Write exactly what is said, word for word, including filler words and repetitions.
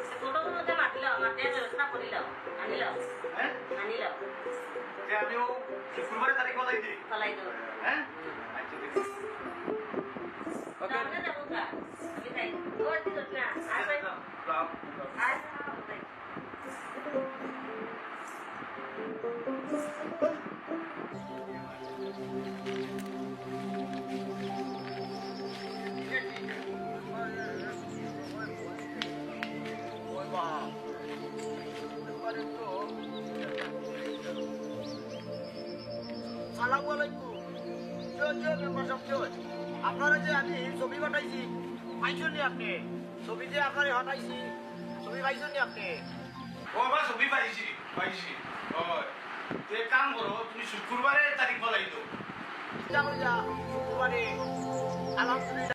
ফটো মধ্যে মাতিল, মাতে ব্যবস্থা করিল, আনিল। হ্যাঁ? আনিল। যে আমি ও শুক্রবারে তারিখ বলাই দিই। বলাই দেব। হ্যাঁ? আচ্ছা, ঠিক আছে। ওকে। আমরা যাবো গা। আমি যাই। ও, ঠিক আছে না। আর ভাই। যাও, যাও, যাও। আর ভাই। সালামু আলাইকুম। জয় জয় মেম্বার সাহেব, জয়। আপনারে যে আমি ছবি পাঠাইছি, পাইছইন নি আপনে? ছবি যে আপনারে পাঠাইছি, ছবি পাইছইন নি আপনে? ও বাবা, ছবি পাইছি, পাইছি। ওই, তে কাম করো, তুমি শুক্রবারে তারিখ বলাই দেও। কিতা কইলা? শুক্রবারে? আলহামদুলিল্লাহ।